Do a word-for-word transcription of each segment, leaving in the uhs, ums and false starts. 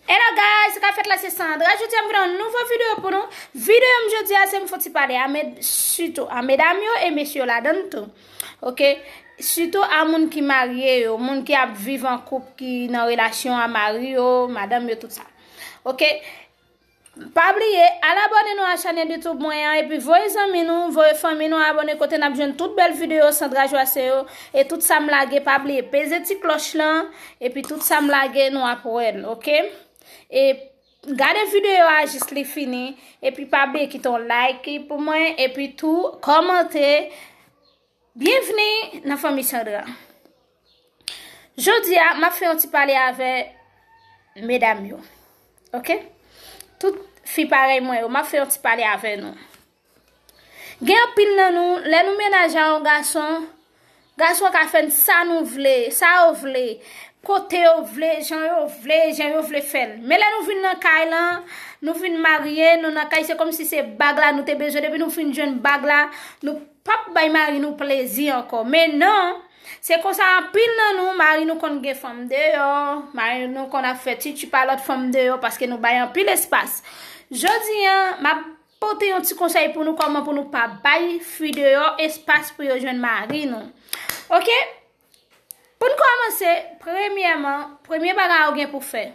Hello guys, sa k ap fèt la se Sandra. Jodi a m gen yon nouvo videyo pou nou. Videyo m jodi a se m fouti pale a med, sitou a medam yo e mesye yo ladan l tou. Oke? Sitou a moun ki marye yo, moun ki ap viv an koup, ki nan relasyon a mari yo, madanm yo, tout sa. Oke? Pa bliye, al abòne nou a chanèl YouTube mwen an, epi voye zanmi nou, voye fanmi nou abòne kote n ap jwenn tout bèl videyo Sandra Joassaint yo, e tout sa m lage, pa bliye, peze ti klòch lan, epi tout sa m lage, nou ap wè l, oke? E gade videyo a jis li fini, epi pa bliye kite yon like pou mwen, epi tou kòmante. Byenvni nan fanmi Sandra. Jodi a, m ap fè yon ti pale avè medam yo. Oke? Tout fi parèy mwen yo, m ap fè yon ti pale avè nou. Gen anpil nan nou, lè nou menaje a yon gason, gason ka fè n sa nou vle, sa yo vle, kote yo vle, jan yo vle, jan yo vle fè l. Men lè nou vin nan kay lan, nou vin marye, nou nan kay, se kòmsi se bag la nou te bezwen. Depi nou fin jwenn bag la, nou p ap bay mari nou plezi ankò. Men non, se konsa anpil nan nou, mari nou konn gen fanm deyò, mari nou konn ap fè tchitchi pa lòt fanm deyò paske nou bay anpil espas. Jodi a, m ap pote yon ti konsèy pou nou kòman pou nou pa bay fi deyò espas pou yo jwenn mari nou. Oke? Pou n kòmanse, premyèman, premye bagay ou gen pou fè.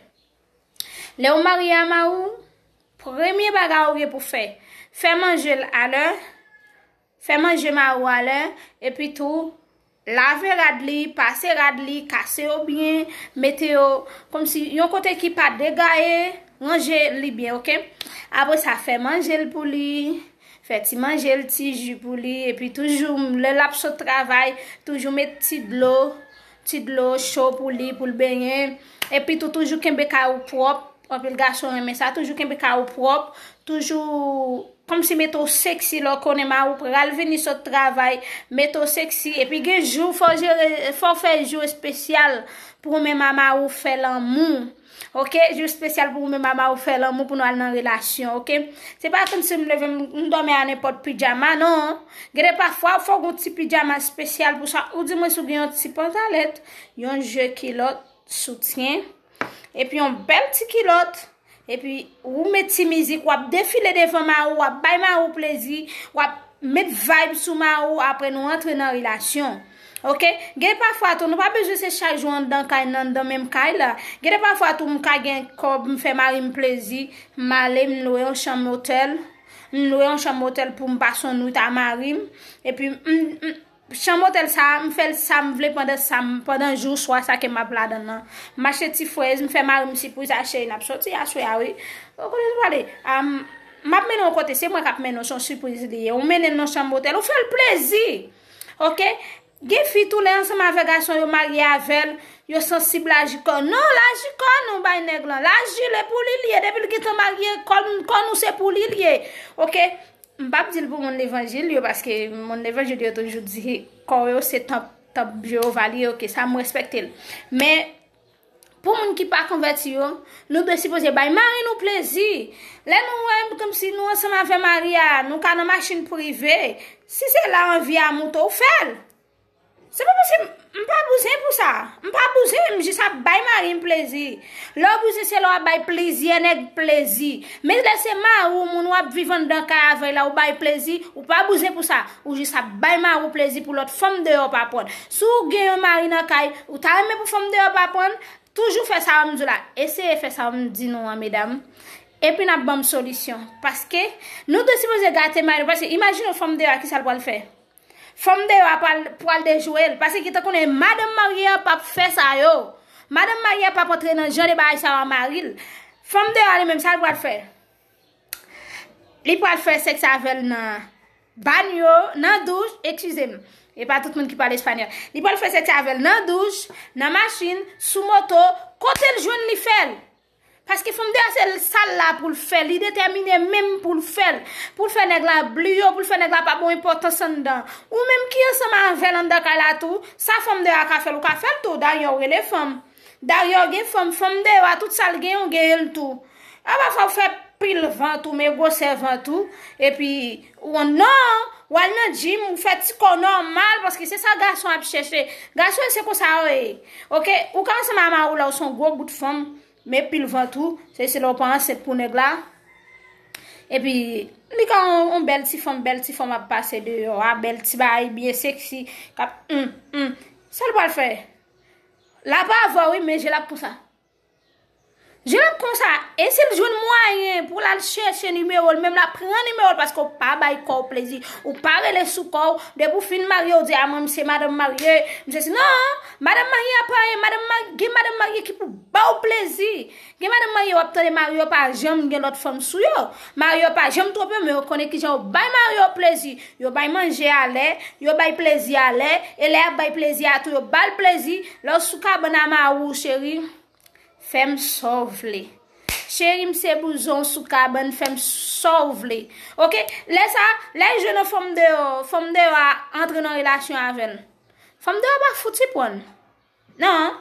Lè w marye a mari w, premye bagay ou gen pou fè, fè manje l alè, fè manje mari w alè, epi tou, lave rad li, pase rad li, kase yo byen, mete yo kòmsi yon kote ki pa degaye, ranje li byen, oke? Apre sa, fè manje l pou li, fè ti manje l, ti ji pou li, epi toujou, lè l ap sot travay, toujou met ti dlo, ti dlo cho pou li, pou l benyen. Epi tou, toujou kenbe kay ou pwòp. Anpil gason renmen sa. Toujou kenbe kay ou pwòp. Toujou kòmsi mete w seksi lè w konnen mari w pral vini sot travay. Mete w seksi. Epi gen jou, fò w jere, fò w fè jou espesyal pou ou menm a mari w fè lanmou. Oke? Jou espesyal pou ou menm a mari w fè lanmou pou nou al nan relasyon. Oke? Se pa kòmsi m leve, m, m dòmi a nenpòt pijama, non. Gen de pafwa, fò w gen yon ti pijama espesyal pou sa. Ou di mwen si w gen yon ti pantalèt, yon je kilòt, soutyen, epi yon bèl ti kilòt, epi ou met ti mizik, w ap defile devan mari w, w ap bay mari w plezi, w ap met vibe sou mari w, apre nou antre nan relasyon. Oke? Gen pafwa tou, nou pa bezwen se chak jou anndan kay nan, anndan menm kay la. Gen de pafwa tou, m ka gen kòb, m fè mari m plezi, m ale, m lwe yon chanm otèl, m lwe yon chanm otèl pou m pase yon nwit a mari m, epi m, m, chanm otèl sa a, m fè l sa m vle pandan sa m, pandan jou swa sa ke m ap ladan l lan. M achte ti frèz, m fè mari m sipriz, a cheri, n ap soti aswè a, wi. Ou konnen nou pale. Am, m ap mennen w kote, se mwen k ap mennen w, se yon sipriz li ye. Ou mennen l nan chanm otèl, ou fè l plezi. Oke? Gen fi tou lè ansanm avè gason yo marye avè l, yo sansib laji kò. Non, laji kò nou bay nèg lan. Laji l e pou li l ye. Depi l gentan marye, kò n, kò nou se pou li l ye. Oke? M p ap di l pou moun levanjil yo, paske moun levanjil yo toujou di kò yo se tanp, tanp Jewova li ye, oke, sa m respekte l. Men, pou moun ki pa konvèti yo, nou dwe sipoze bay mari nou plezi. Lè nou wè kòmsi nou ansanm avè mari a, nou ka nan machin prive, si se la anvi a moute, ou fè l. Se pa posib, m pa bouzen pou sa. M pa bouzen, m jis ap bay mari m plezi. Lè w bouzen, se lè w ap bay plizyè nèg plezi. Men lè se mari w, moun w ap viv anndan kay avè l la, ou bay plezi, ou pa bouzen pou sa. Ou jis ap bay mari w plezi pou lòt fanm deyò pa pran. Si w gen yon mari nan kay, ou ta renmen pou fanm deyò pa pran, toujou fè sa m di w la. Eseye fè sa m di nou an, medam. Epi n ap ban m solisyon. Paske nou te sipoze gate mari nou. Paske imajine w fanm deyò a, kisa l pral fè? Fanm deyò a pral, pral dejwe l. Paske ki ta konnen madanm marye a p ap fè sa yo. Madanm marye a p ap antre nan jan de bagay sa yo a mari l. Fanm deyò a li menm, sa l pral fè? Li pral fè sèks avè l nan banyo, nan douch, eskize m. E pa tout moun ki pale espanyòl. Li pral fè sèks avè l nan douch, nan machin, sou moto, kote l jwenn li fè l. Paske fanm deyò a se sa l la pou l fè, li detèmine menm pou l fè l, pou l fè nèg la bliye w, pou l fè nèg la pa ba w enpòtans anndan. Ou menm ki ansanm avè l anndan kay la tou, sa fanm deyò a ka fè l, ou ka fè l tou, dayè w rele fanm. Dayè w gen fanm, fanm deyò a tout sa l genyen, w genyen l tou. A pafwa w fè pil vant ou, men gwosè vant ou, epi w non, w al nan djim, ou fè ti kò nòmal, paske se sa gason ap chèche. Gason se konsa yo ye. Oke, ou ka ansanm a mari w la, ou se yon gwo bout fanm. Men pil vant ou, se se lè w pa ansent pou nèg la. Epi li ka yon, yon bèl ti fanm, bèl ti fanm ap pase deyò a, bèl ti bagay byen seksi, k ap, hmm, hmm. Sa l pral fè? L ap avè w, wi, men je l ap konsa. Je l ap konsa. E si l jwenn mwayen pou l al chèche nimewo l, menm l ap pran nimewo l, paske w pa bay kò w plezi. Ou pa rele sou kò w. Depi w fin marye, w di, "A, mwen, m se madanm marye, m se si." Non, madanm marye a pa anyen. Madanm marye, gen madanm marye ki pou ba w plezi. Gen madanm marye, w ap tande mari yo pa janm gen lòt fanm sou yo. Mari yo pa janm twonpe yo, men yo konnen kijan yo bay mari yo plezi. Yo bay manje a lè, yo bay plezi a lè, e lè y ap bay plezi a tou, yo ba l plezi. Lè w sou kabann a mari w, cheri, fè m sa w vle. Cheri, m se bouzon w sou kabann, fè m sa w vle. Oke? Lè sa, lè l jwenn yon fanm deyò, fanm deyò a antre nan relasyon avè l. Fanm deyò a pa fouti pran l. Non.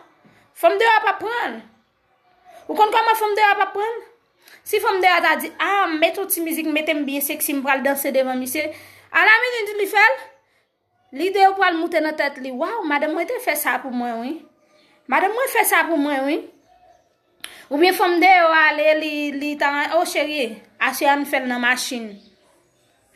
Fanm deyò a pa pran l. Ou konn kòman fanm deyò a pa pran l? Si fanm deyò a ta di, "A, m met yon ti mizik, mete m byen seksi, m pral danse devan misye." Alaminit li fè l. Lide yo pral moute nan tèt li. "Waw, madanm mwen te fè sa pou mwen, wi. Madanm mwen fè sa pou mwen, wi." Oubyen fanm deyò a ale, li, li ta, "O cheri, aswè a n fè l nan machin."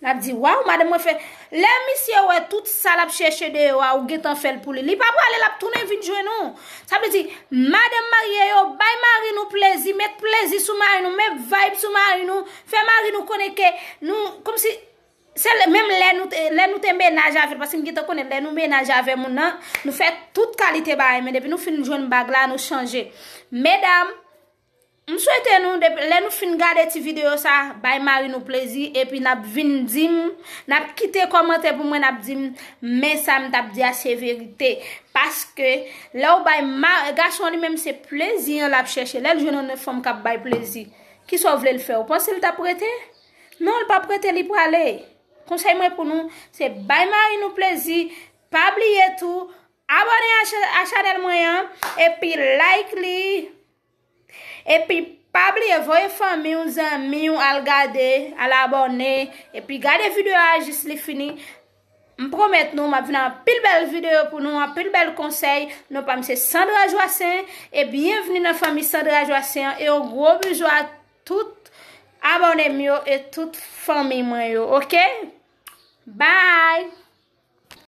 L ap di, "Waw, madanm mwen fè." Lè misye wè tout sa l ap chèche deyò a, ou gentan fè l pou li. Li pa prale, l ap tounen vin jwenn ou. Sa vle di, madanm marye yo, bay mari nou plezi, met plezi sou mari nou, met vibe sou mari nou, fè mari nou konnen ke nou, kòmsi, se lè, menm lè nou te, lè nou te mennaj avè l, paske m gentan konnen lè nou mennaj avè moun nan, nou fè tout kalite bagay, men depi nou fin jwenn bag la, nou chanje. Medam, m swete nou, depi, lè nou fin gade ti videyo sa, bay mari nou plezi, epi n ap vin di m, n ap kite kòmantè pou mwen, n ap di m, "Men sa m t ap di a se verite." Paske, lè w bay ma-, gason li menm se plezi an l ap chèche. Lè l jwenn yon fanm k ap bay plezi, kisa w vle l fè? Ou panse l t ap rete? Non, l p ap rete, li prale. Konsèy mwen pou nou, se bay mari nou plezi. Pa bliye tou, abòne a cha-, a chanèl mwen an, epi like li. Epi pa bliye voye fanmi w, zanmi w al gade, al abòne, epi gade videyo a jis li fini. M pwomèt nou, m ap vin ak anpil bèl videyo pou nou, anpil bèl konsèy. Non pa m se Sandra Joassaint, e byenvni nan fanmi Sandra Joassaint an, e yon gwo bizou a tout abòne m yo e tout fanmi mwen yo, oke? Bye!